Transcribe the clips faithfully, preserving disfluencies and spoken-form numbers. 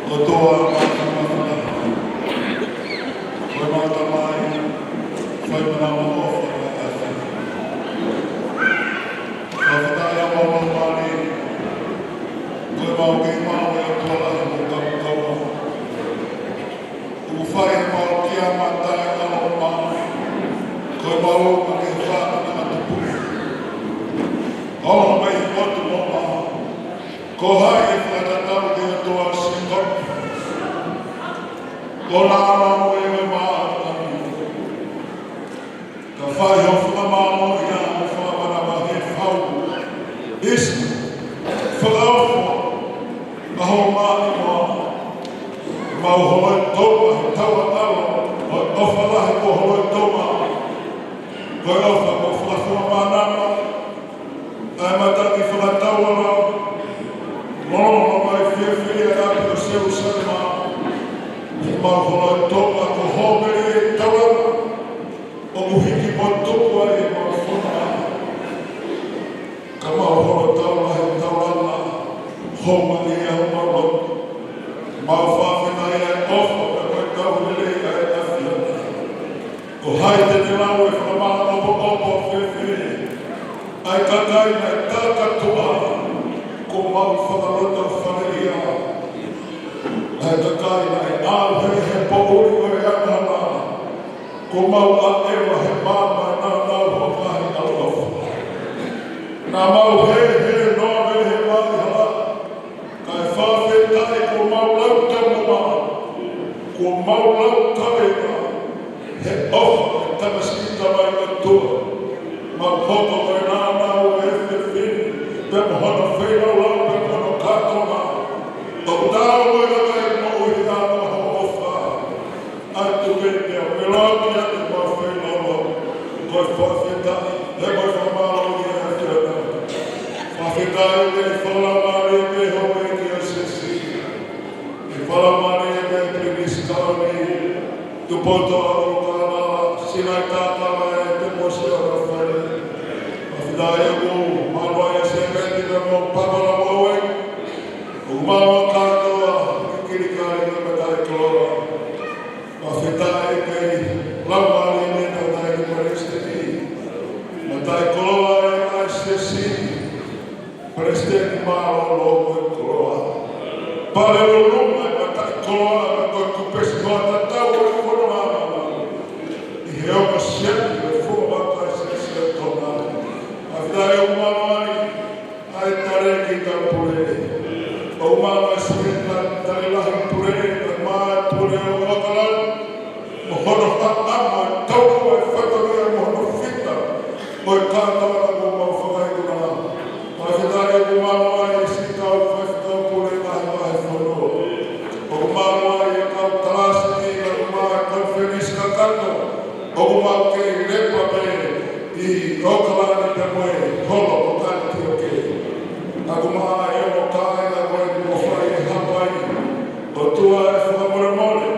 ʻOtua, ko e mau Tamai, fai mana mo ʻofa ʻa e ʻAfiona. Fakafetaʻi ʻa e mau mali, ko e mau kei mau e ʻOtua lahi mo kamakaua. ʻOku fai ʻe he mau kia mata e ʻaloʻofa, ko e mau ka ke fana na tupu. ʻOmai ʻOtua, ko hai ʻe fakatatau ki he ʻOtua Sēkope? Ko na ala mo e ma. Ka fai ho fakamālō ia ʻo fakamanava he fau. ʻIsi, fakaofo, ʻa ho māʻimoa. Mau holoi toʻa he taua ʻalo, ʻo e ʻofa lahi kuo holoi toʻa. Ko e ʻofa kuo fakafakamānava, ʻa e matangi fakatauʻolunga, lolotonga e fiefia ʻa e ʻapi ʻo Selūsalema, ʻi he mau holoi toʻa ko ho melie taulanga, ʻoku hiki mo tuku ai ʻemau fononga. Ka mau holo taulahi taulanga, houngaʻia homau lotu. Mau fakafetaʻi ʻa e ʻofa pea mo e tauhi lelei ʻa e ʻAfiona. Ko hai te ne lau e fakamāʻopoʻopo fēfē ʻa e kakai naʻe takatuʻa, kuo mau fakalotofaleʻia. ʻA e kakai naʻe ʻauhē he poʻuli ʻo e angahala, kuo mau ʻaʻeva he maama ʻenau nāunau ho ngaahi ʻaloʻofa. Naʻa mau hēhē noa mei he vai hala, kae fakafetaʻi kuo mau lau taumuʻa, kuo mau lau kavenga, he ʻofa ʻa e tamasiʻi tamai ʻOtua, mau hoko ko e nāunau ʻo e efiafi ni, pea mo hono feilaulau, pea mo hono kātoanga. ʻOku tau mo e kakai moʻui ʻi he ʻaho Koloa. Pale loloma e mataʻikoloa, ko e kupesi hoa tatau ʻo e fonua māmani. ʻI he ongo siasi ʻo e funga vaka siasi ʻo Tonga. ʻOku ʻi ai ʻoku mālō ai ʻa e talēkita pule. ʻOku mālō ai e siasi talēkita pule, ʻoku mālō ai e pule ʻo ʻAokalani. Mo hono haʻamo e tau ʻo e fatongia mo hono fita ʻo e kātoanga kuo mau fakaikuna. Fakafetaʻi ʻoku mālō ai e siasi kau faifekau pule ʻa e ngaahi fonua. ʻOku mālō ai e kau kalasi ʻi he ngaahi konifelenisi kakato. ʻOku mau kei lepa pē ʻi ʻAokalani pea mo e holo ʻo Kalikiokei. ʻOku mālō ai e ongo kāinga ko eni kuo fai e hapai. ʻOtua ʻe fakamolemole.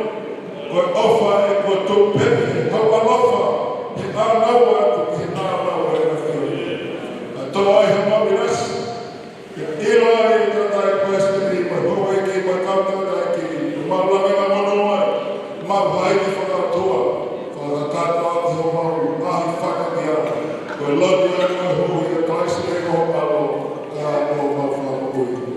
Ko e ʻofa ē kuo tupu pē he hau ʻaloʻofa, he ʻānaua atu ki he ʻānaua ʻo e ʻAfiona. Ka toa ai ha mau ʻinasi, ʻilo ai ʻe he tangataʻeiki palesiteni, mo e houʻeiki, mo e kau tangataʻeiki, ʻoku mau lave ka mono ai, mau hai ki fakatua, fakakakato atu ki homau ngaahi fatongia, ko e lotu ʻa e houʻeiki, ʻa Kalaisi ʻi homau ʻAlo, ka ko homau Fakamoʻui.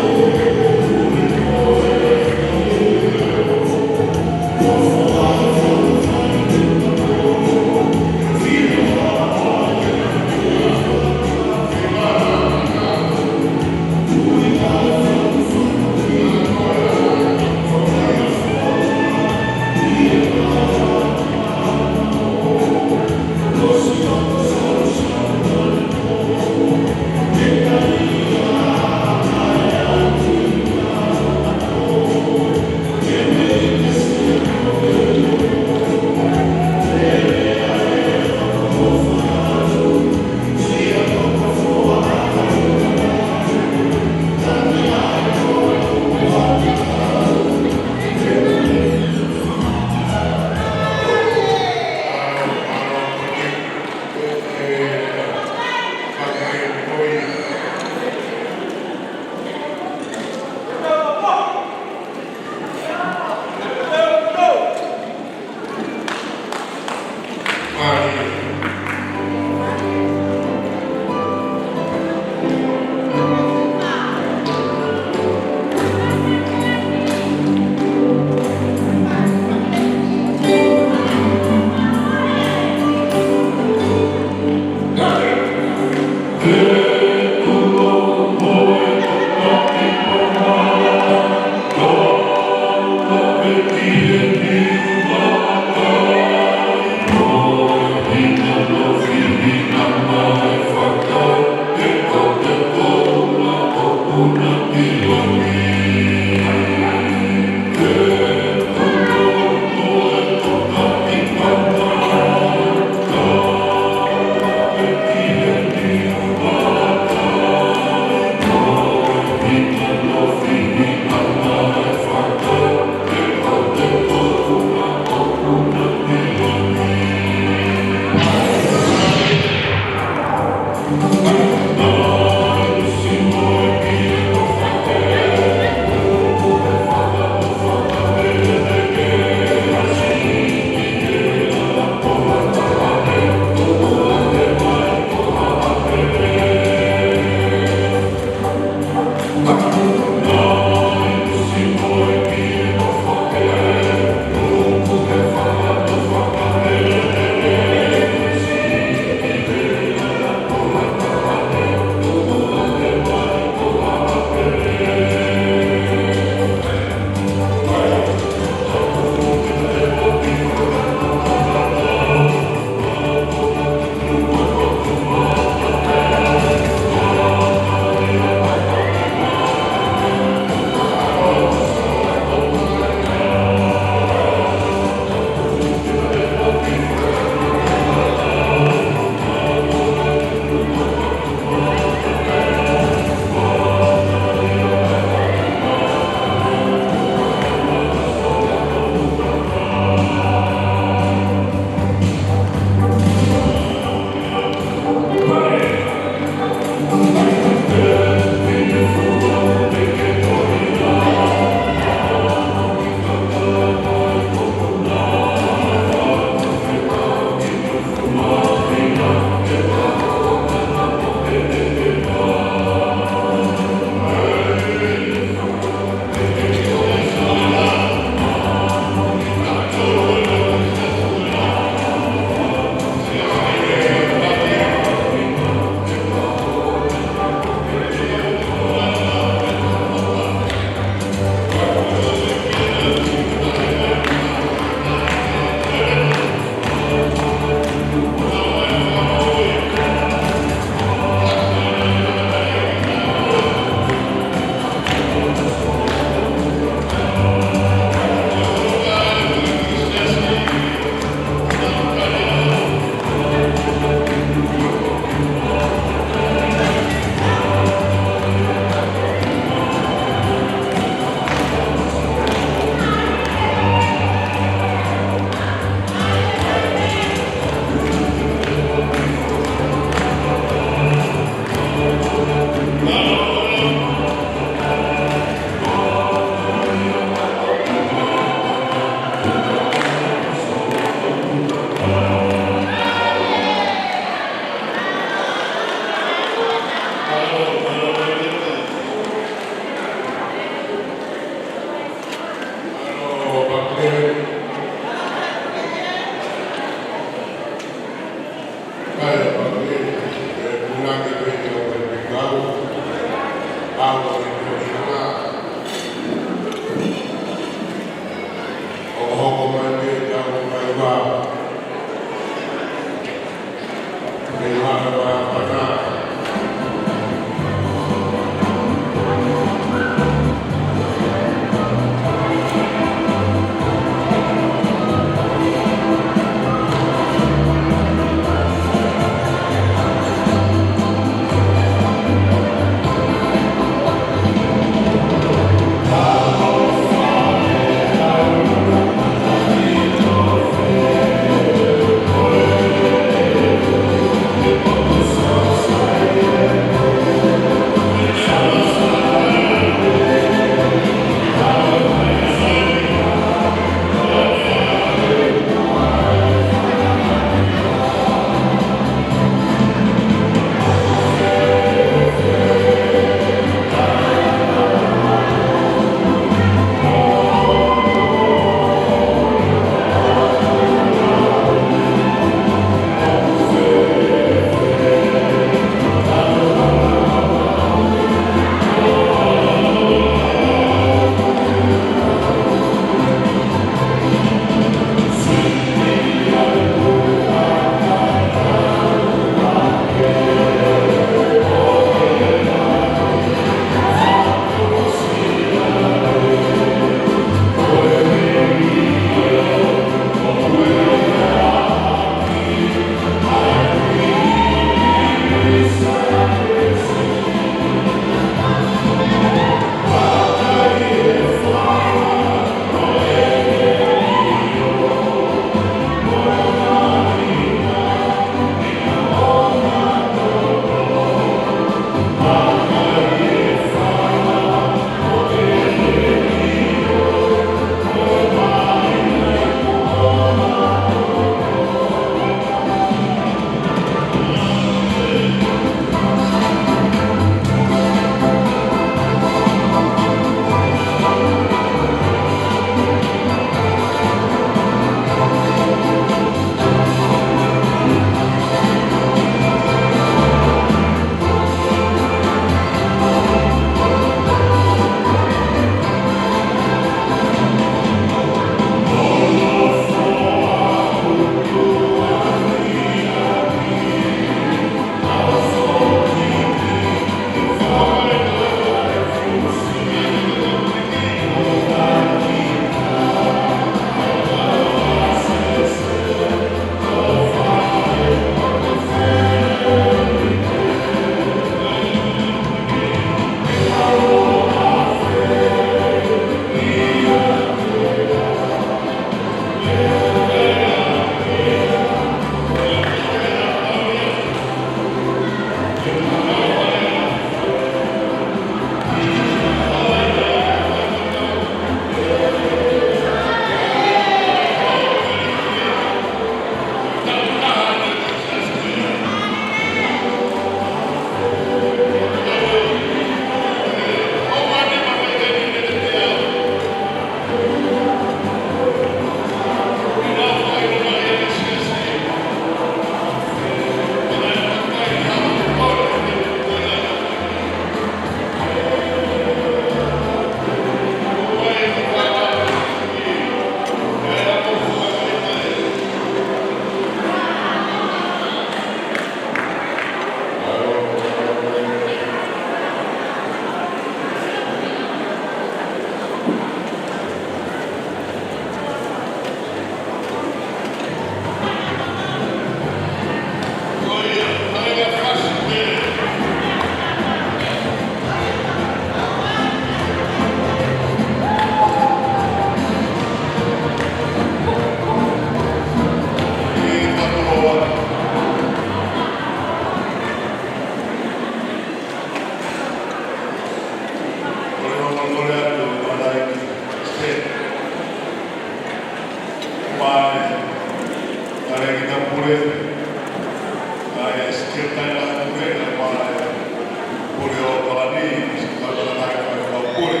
Palani, Sikalakalakai, Faifekau Pule,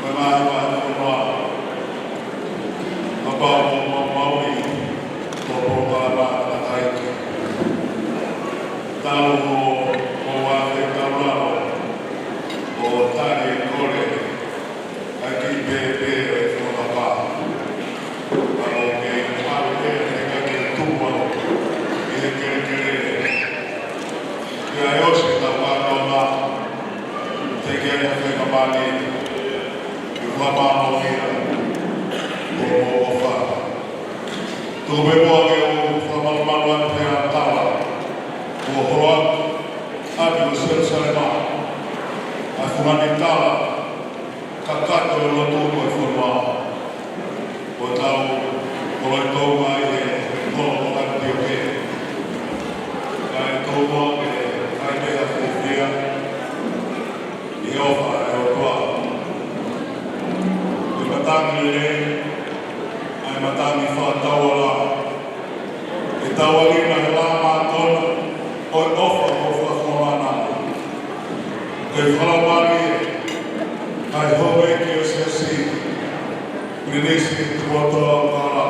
ko e ngaahi vahefonua, kapau mo maumauʻi, ko e polokalama ʻa e taʻaki. Talu ʻo, ʻo vahe taulalo, ʻo tali e kole, ʻa e kiʻi pēpē ʻo e fakapā. Ka ʻoku kei ʻalu pē ʻa e kakai ke tuku au ʻi he kelekele. Pea ʻe ʻosi ʻetau kātoanga, teʻeki ai ha faingamālie ke fakamālōʻia hoʻomou ʻofa. Tuku pē muʻa ke u fakamalumalu atu pē ʻa e tala kuo holo atu ʻi Selusalema, ʻa e fungani tala kakato ʻo e lotu ʻo e fonua. ʻOku tau kole atu ʻi he holo ʻo Antioke. Kae tuku muʻa ke fai pē ha fiefia ʻi he ʻofa ʻa e ʻOtua. Ko e matangi lelei, ʻa e matangi fakatauʻolunga, ʻe tauʻolunga he lama tonu ʻo e ʻofa mo e fakamanatu. Ke fakalaumālie ʻa e houʻeiki ʻo e siasi, Pilinisi Tupuʻotua ʻUlukalala,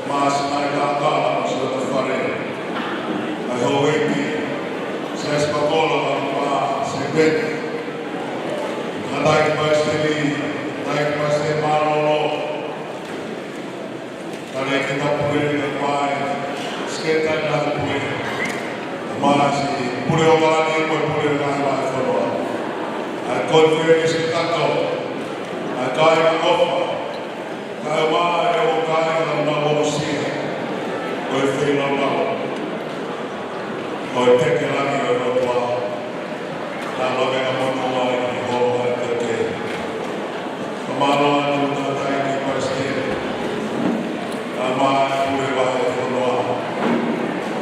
Māsina ʻIkakala mo siʻoto fale, ʻa e houʻeiki, Siaosi Pakola mo Sēpeni, Tangataʻeiki Palesiteni, Tangataʻeiki Palesiteni Mālōlō, Talēkita Pule, Kapai, Sekelitali Lahi Pule, Māsi, Pule ʻo Kalani, mo e Pule ʻo e Ngaahi Vahefonua. ʻA e konifelenisi kakato, ʻa e kāinga ʻofa, kae ʻumaʻā e ongo kāinga ʻoku nau aʻusia, ko e feilaulau ʻo e pekelani ʻo e ʻOtua. Tau lave ʻa e monū ʻa e holo ʻa e pekelani. Fakamālō atu Tangataʻeiki Palesiteni, kae ʻumaʻā e Pule Vahefonua.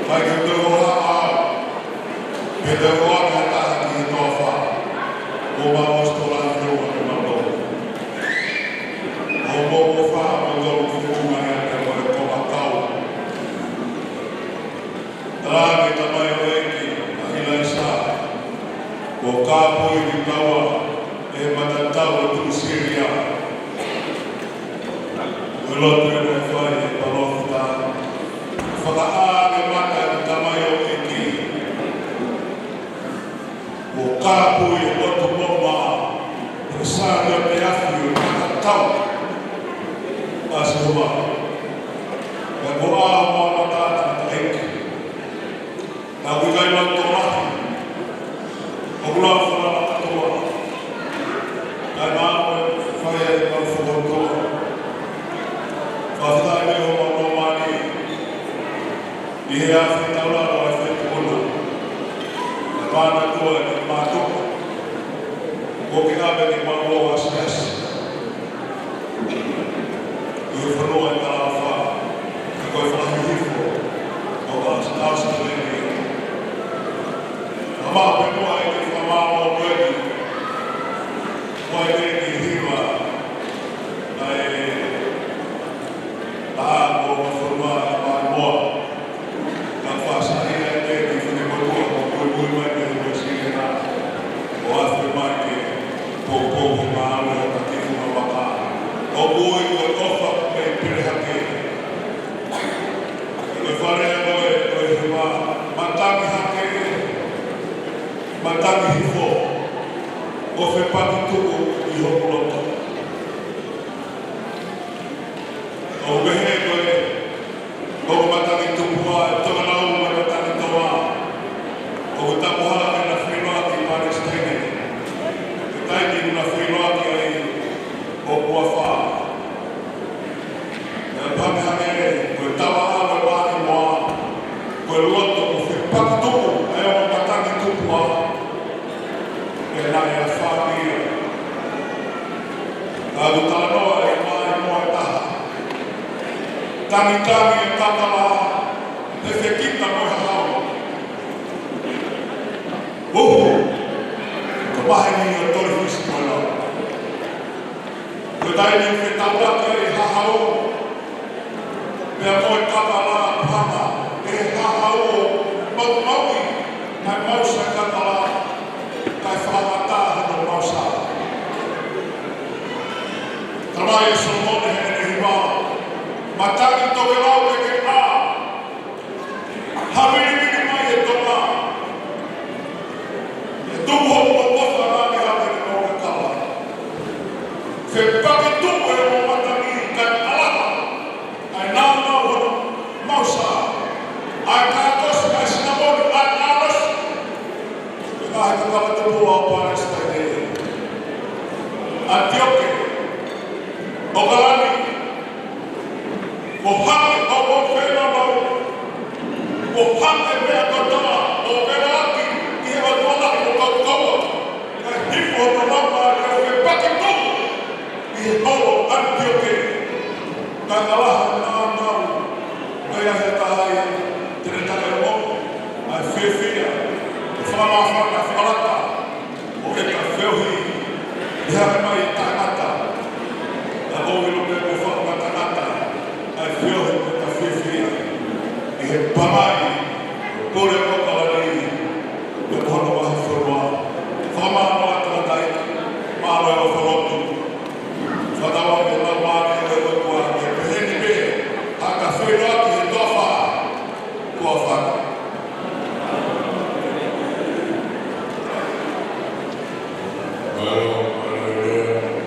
Kae ke u toe hohaʻa au, pea toe hohaʻa ha taha ki he toafa, ʻo mau ʻosi tō lahi ʻo ʻoatu mautolu. ʻO mau ʻofa mautolu feʻunga ia pea mo e konga kau. Talaange ʻe he tamaioʻeiki ʻa ʻIlaisa, kuo kāpui kitaua ʻe he matatau ʻo e tuʻi Sīlia. Ko e lotu eni naʻe fai ʻe he palōfita, fakaʻā ʻa e mata ʻo e tamaioʻeiki. Kuo kāpui ʻa e lotu moʻunga, ʻe Sāmiote afi ʻo e matatau ʻa Sihova. Pea kuo ʻā homau mata ʻa Tangataʻeiki. Naʻa ku ʻikai loto lahi, ʻoku lau fala matatua. Kae ʻumaʻā e fai ʻa e mau fokotuʻu. Fakafetaʻi mo e ʻomai ʻa e māmani ʻi he afi taulalo ʻa e feituʻu na. Kae ʻumaʻā ʻa e mātuʻa. Kuo ke ʻave ke mau ō ʻo asiasi ʻi he fonua ʻi Kalafa, ʻa ia ko e fanga hihifo ʻo Aus-, ʻAositelēlia. Ka mau pē muʻa ʻi he fakamālō ko eni, ʻoku ʻi ai pē ʻa e hiva, ʻa e, ʻa e, ko e fonua ʻi Māmoa. Ka fāsai ai pē ki Funemotuʻa, ʻo muimui mai pē ki Sīkena, ʻo afe mai ke poupou he māʻau ʻo e taki funga vaka. ʻOku ui ko e ʻofa mei Pelehake. Ko e fale ko ē, ko e hiva, matangi hake, matangi hifo, ʻo fepaki tuʻu ʻi hoku loto. ʻOku pehē ko e, ko e matangi tupu ʻa e Tonga Nau mo e matangi Tonga. ʻOku tapu hake na feiloaki ʻi Palesitaine. Ko e taimi na feiloaki ai ʻo Kuafa. Naʻe pehē hake ko e tava ʻa e māʻimoa, ko e loto ʻoku fepaki tuʻu ʻa e ongo matangi tupu ʻa e naʻe afāngia. Ka ʻoku talanoa ʻa e māʻimoa ʻe taha. Tangitangi e kakala, he fekita mo e hahau. Uhu, ka maheni ʻo Tolifisi mo e lau. Ko e taimi fetaulaki e hahau, pea mo e kakala panga, ʻe hahau ʻo maumauʻi ʻa e mausa e kakala, Tuku hoʻomou kofa ʻi he ʻaho ni, ʻo ka kala. Fepaki tuʻu ʻemau matangi kae ʻalaha ʻa e nāunau hono mausā, ʻa e kātosi, ʻa e sinamoni, ʻa e ʻalosi. Ko e ngaahi kakapa tupu ʻo Palesitaine. ʻAntioke, ʻOkalani, ko e hā e ʻoku ou feinga maʻu, ko e hā e meʻa kotoa ʻoku ou vela ʻaki ki he ʻOtua lahi mo kaukaua, kae hifo hono lama ʻo fepaki tuʻu ʻi he holo ʻAntioke. Kae ʻalaha e nāunau, kae ʻi ai ha taha ia te ne taʻeʻoua ʻa e fiefia, ʻa e fakamāfana, ʻa e fakalata ʻo ʻeta feohi, ʻi he hake mai e taʻengata, ʻa ʻoku ou ʻilo pē kuo fakangatangata ʻa e feohi mo ʻeta fiefia ʻi he pangai ʻo e pule ʻo ʻOkalani, pea mo hono vahefonua. Fakamālō atu ʻa e tangataʻeiki, mālō e ʻofa lotu. Fakatauange ʻe he Laumālie ʻo e ʻOtua ke pehē ni pē, ʻa e feʻiloaki he toafa kuo fai. Mālō, mālō e lea.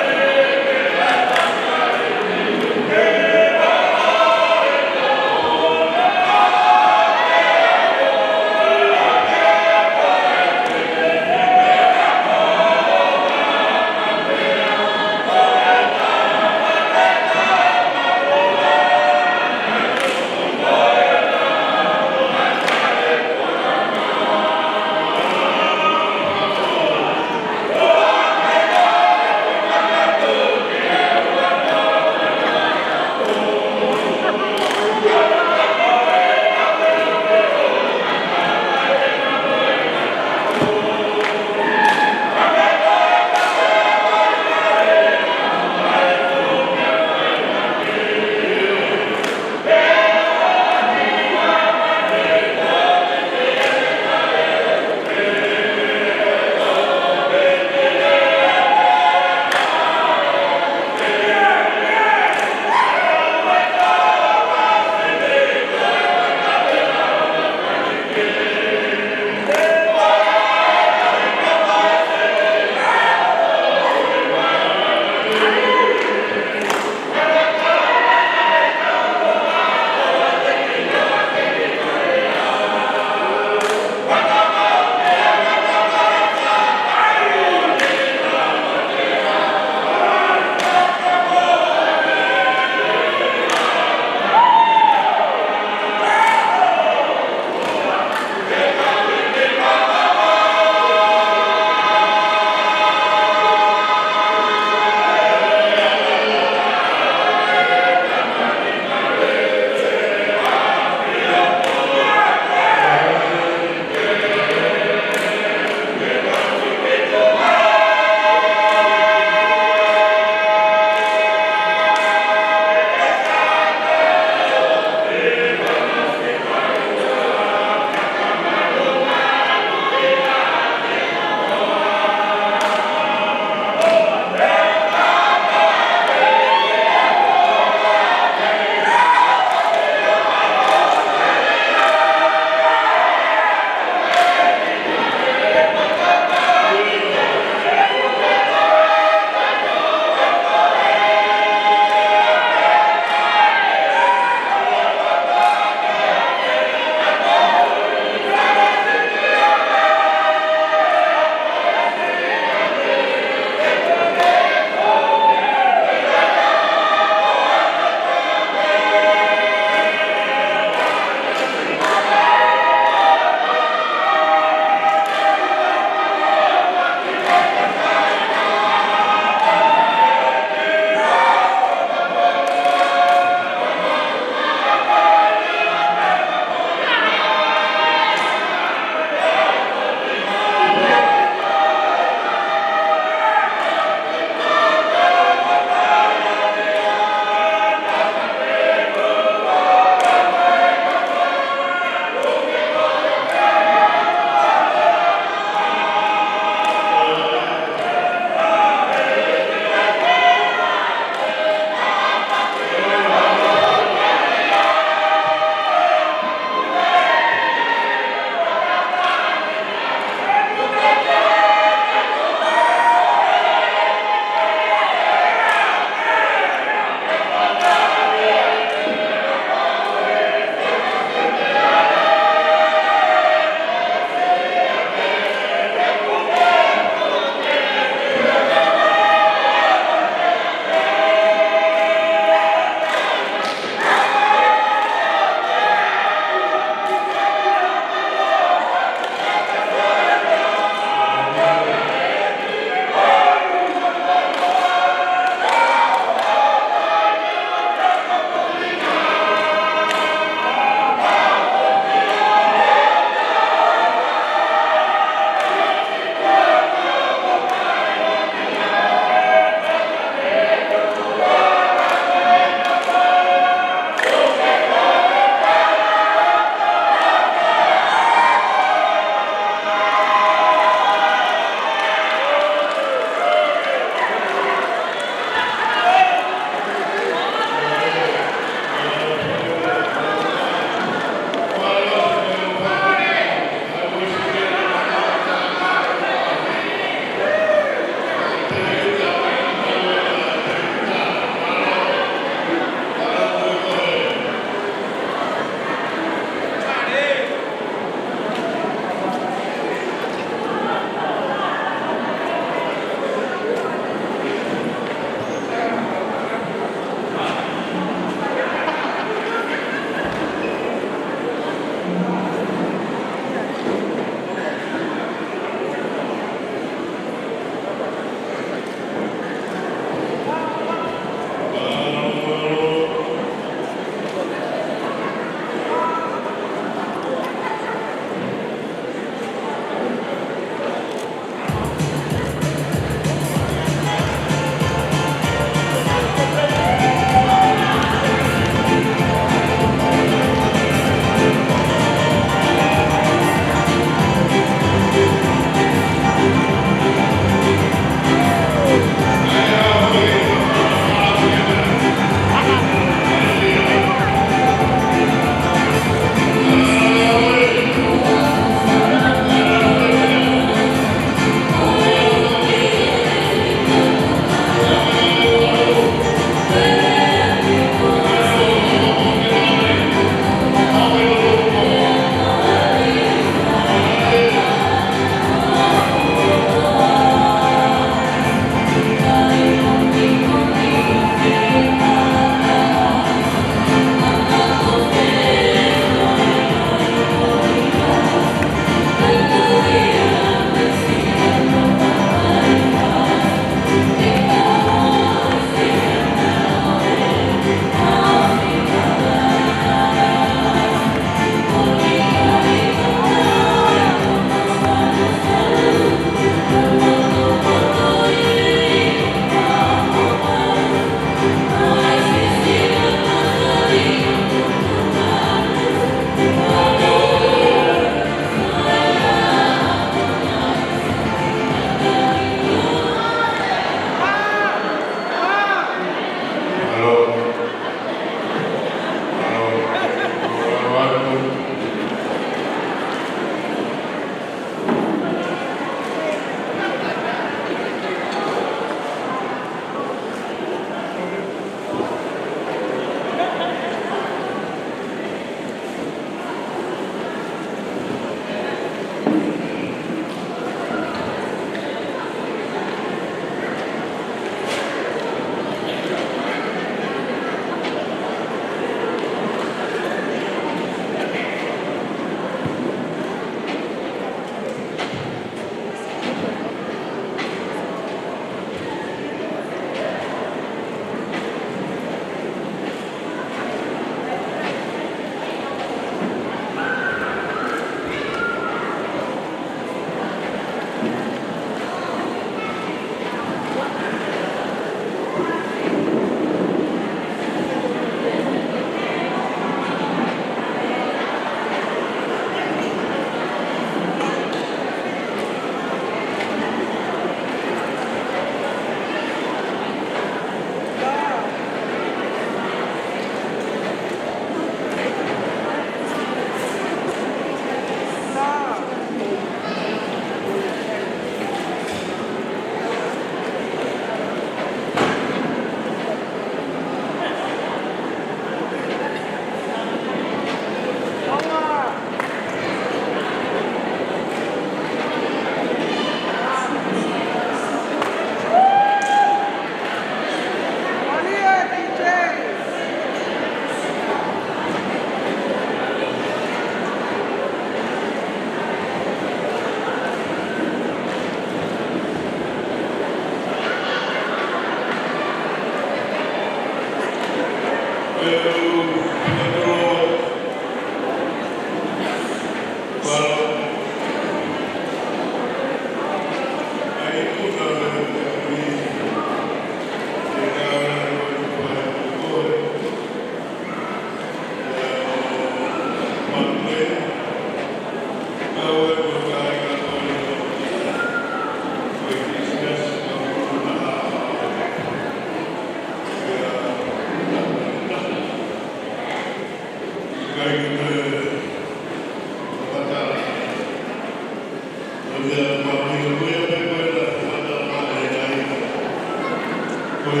Ko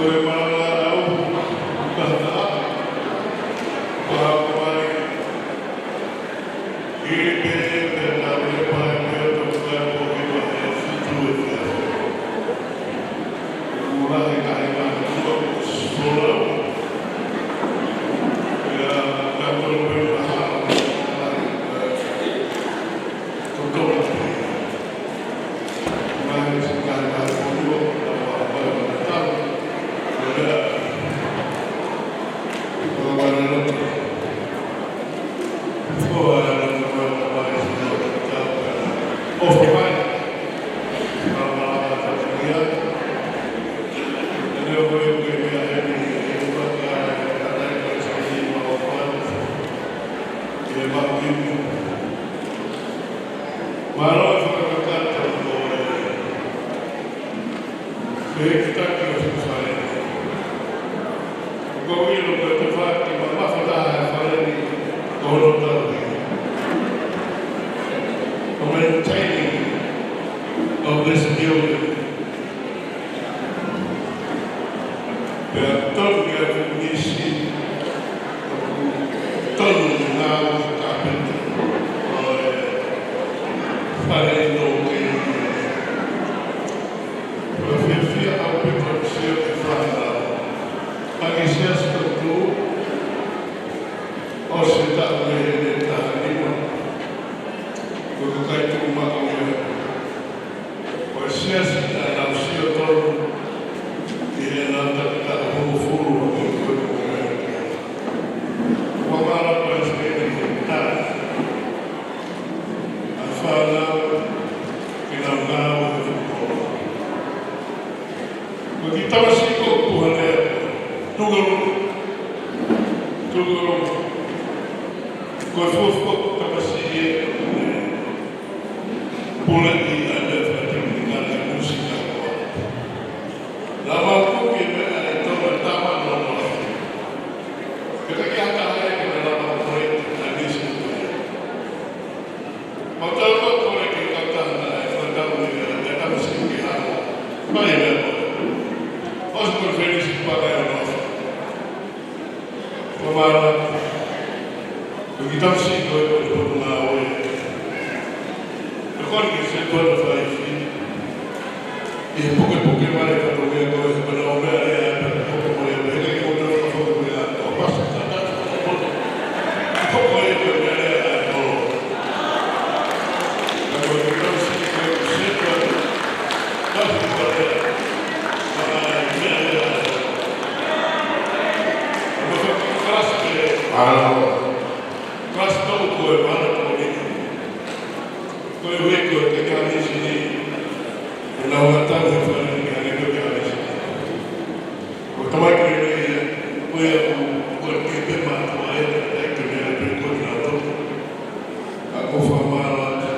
e malanga ʻaʻaku, taha taha, ko e hā ko mai, ʻili pē, pē na ʻuli pē, pē o tō kai pō ki ma he fitu e fea. Ua he kahe ma tua ko sola. Ia, ka tō pē ma ha, ko tō pē. Mālō e fakakakato ko e fehikitaki ʻo e fale. ʻOku ou ʻilo ko e tafaʻaki mamafa taha e fale ni ko hono tauhi. The maintaining of this building. Pea tonu ke akumisi, tonu ke ngāue fakapita ʻo e fale ʻi Nokeia. Ko e fiefia ʻaupito ke sio ki he fānau. Hangē siasi ʻoku tuʻu, ʻosi e taʻu mei he taha nima, ko e kakai tuʻu maʻu ia. Ko e siasi naʻa nau sio tonu ki heʻenau takitaha hongofulu ʻo e tuʻu ko ia. Ua mara ko e sipeni he taha. ʻA e fānau ke nau ngāue he fuko. Ko e kiʻi tamasiʻi ko ē ʻoku puha lea, tuku ʻolunga, tuku ʻolunga. Ko e fuofua tamasiʻi ē, pule ʻi ai e fakatekinikale ʻa e mūsika ko ē. Naʻa mau kuki e meʻa ʻi Tonga, tama noa noa. Ke taki ata ai ke naʻa mau pule ʻa e misi ko ē. Mau tau mau kole ki he kautaha naʻe fakatau ʻe ia e tamasiʻi ke hanga. Mai e meʻa ko ē. ʻOsi ko e fenisi paka e ono. Ko mara. Ko e kiʻi tamasiʻi ko ē ko e potungāue. Ko e kole ke se kole fai fi. ʻI he pukepuke mai e fatongia ko ē, ko e lau meʻa lea, pea ko e hoko mai, pea heke ki he motu ka hoko mai, ʻo pasa ka tau, ʻo poto. Hoko mai ko e meʻa lea ʻa e kolo. Ka ko e tau si, ko e se kua, tau si kua lea, ʻa e meʻa lea ʻa e kolo. Ko e kalasi ke, ʻa e kalasi tolu ko e mana ko e Ko e ue ko e ke Kalisini, ʻo nau ʻatā he fale ni ke hangē ko e Kalisini. Ko e tamai ko e ue ia, ko ia ko, ko e ke pe mātuʻa e, e ke mea pe ko e nau tō. Ka ko fakamālō atu.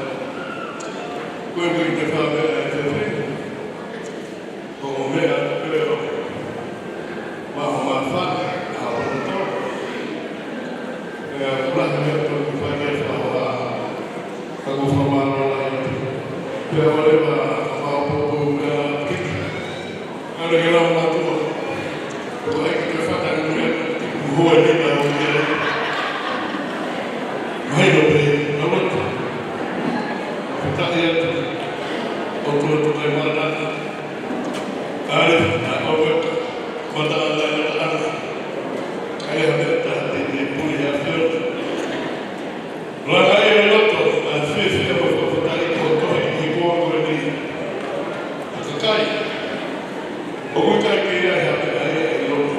Ko e ue ke fale e fefefe. Ko e meʻa pē ʻo maʻu mafana, ʻa hono tau. Pea kula he meʻa tau ki fai ke fakahoha. Ka ko fakamālō lahi. Pea ʻoua leva, ka mau poupou meʻa piki. Ka le ke lau mātuʻa. Ko e ke fata ni meʻa tipu hoa ni ka o meʻa. Mahino pē, ʻa loto. Fetaʻi atu. ʻOtua Tokaimaʻananga. ʻAle, ʻa ʻoua, mata ala e mata ala. ʻAi ha meʻa taha te ne puli ha feo. Laka e loto, ʻa e fiefia mo e fakafetaʻi ko e tohi ki he kuonga ko eni. ʻA e kakai. ʻOku ʻikai ke ʻi ai ha meʻa ʻi loto.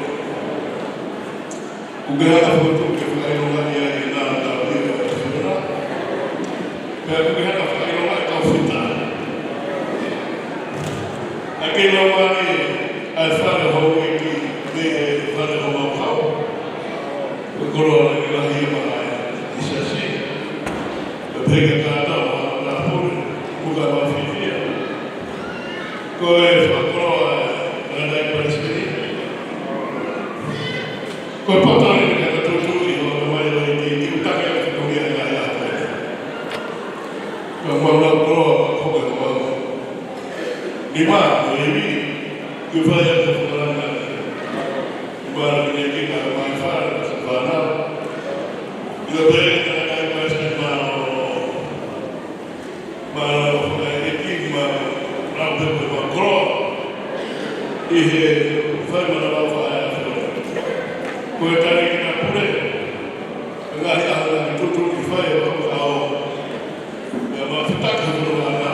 Kuo ke hanga fotu ke fakaʻilongaʻi ʻa e nāunau ʻi he ʻOtua. Pea kuo ke hanga fakaʻilongaʻi kau fita. ʻA e ke lau mai ʻa e fale houʻeiki, mei he fale homau kau. Ko e koloa lahi lahi ia maʻa e siasi. Pea pehē kia Tata, ʻa Pule, kuo ka mafifia. Ko e fakakoloa ʻa e ngaahi palesiteni. Ko e pātani ni ka tōtō ʻi hono mai ʻo e ʻEiki, ʻi he tangi ʻa e fatongia ʻa e ngaahi ʻaho ko eni. Ka mau lau koloa, ko e mau. Hima, ko e ivi, ko e fai atu e fakalanga. Hima, ko e ivi, ko e mai fara, ko e fana. Ko e pele, ko e kai, ko e sima, o, ma, o, ko e ivi, ma, rau pe ko e ma koro. ʻI he fai mana lau fai a fai. Ko e tari ki na pure. Ko e ngaahi ʻaho na ki tutu ki fai e fakakao. Pea mau fetaki hono ʻana.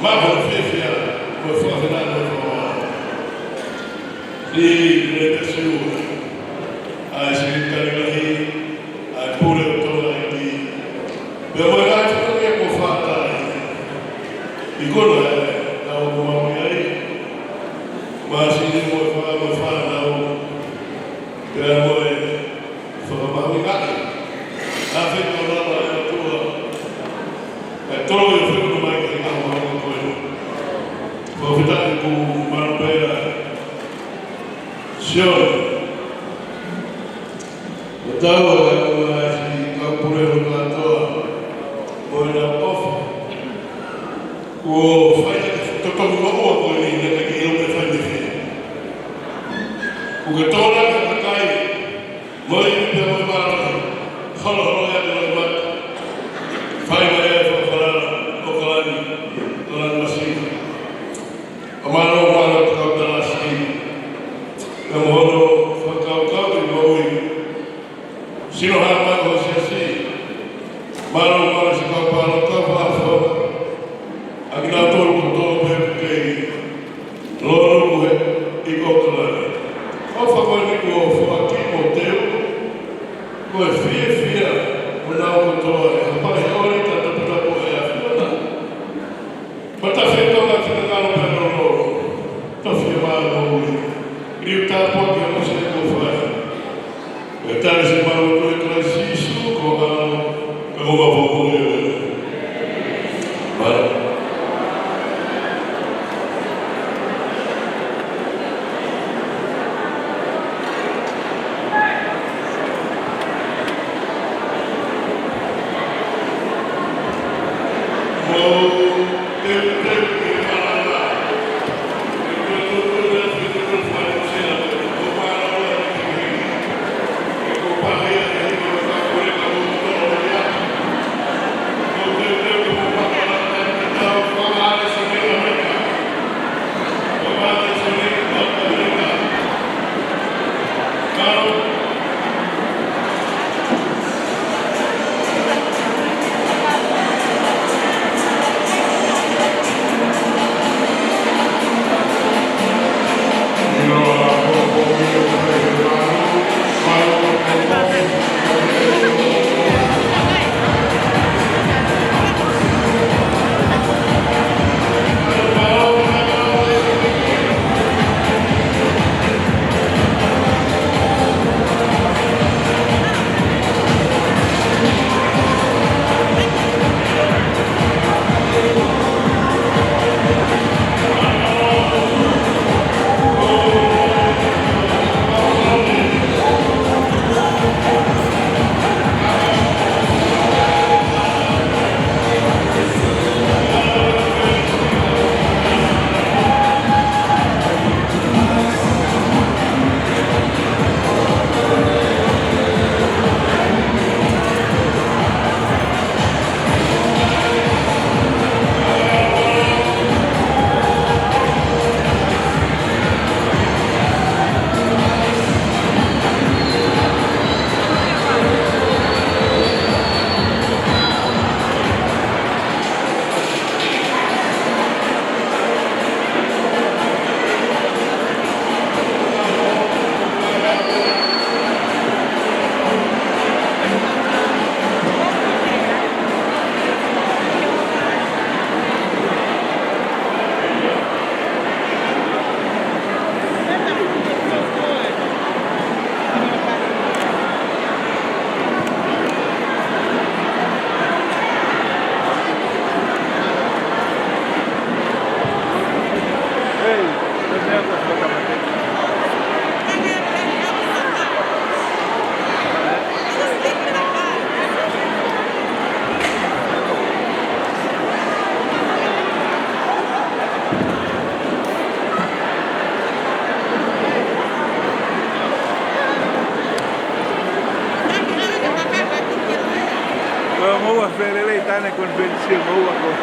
Mau hono fiefia, mo e fakafetaʻi mo e fakamaau. ʻI he pesiu, ʻa e Sekelitali Lahi, ʻa e Pule ʻo Tonga ʻi, pea mo e ngaahi fatongia kuo fātai. ʻI kona ē, naʻa ku maʻu ai. Māsini mo e fā, mo e fānau. Pea mo e fakamahuʻingaʻi. Naʻe fai ka lava e ʻOtua. ʻE tolo e fekau mai ki he ʻaho ko ē. Fakafetaʻi ku manu pea. Sione. Ko tau a ka ko ai si kau pule ʻo kātoa. Mo e na pofu. Kuo fai ʻa e totongi moʻua ko eni naʻe ʻikai ke ʻilo pe fai mei fē. Kuo ke tōna ka kakai, mo e ivi pea mo e mālohi, holoholo ia te loimata. Fai mai e fakafalala, ʻo kalani, kalani masini. ʻA mālō mālō te kau talasi. Ka mo hono fakakaukau ʻi moʻui. Sino hā mai ʻo siasi. Mālō mālō si kau pālō kau fāfō. ʻA kinautolu kotoa pē kei. Lolo ko e ʻi ko kalani. ʻO fakoni ko foaki mo teu. Ko e fiefia, mo nau kotoa e hapai ʻoli ta taputapu e ʻAfiona. Mata fekau finangalo pea lolo. Tau fie mālō ui. Liu tāpuaki a mose ko fai. E tali si mau ko e Kalaisi Sīsū ko ʻAlo. Ka mo mau fō mo e. Mālō. Pension ʻoua ko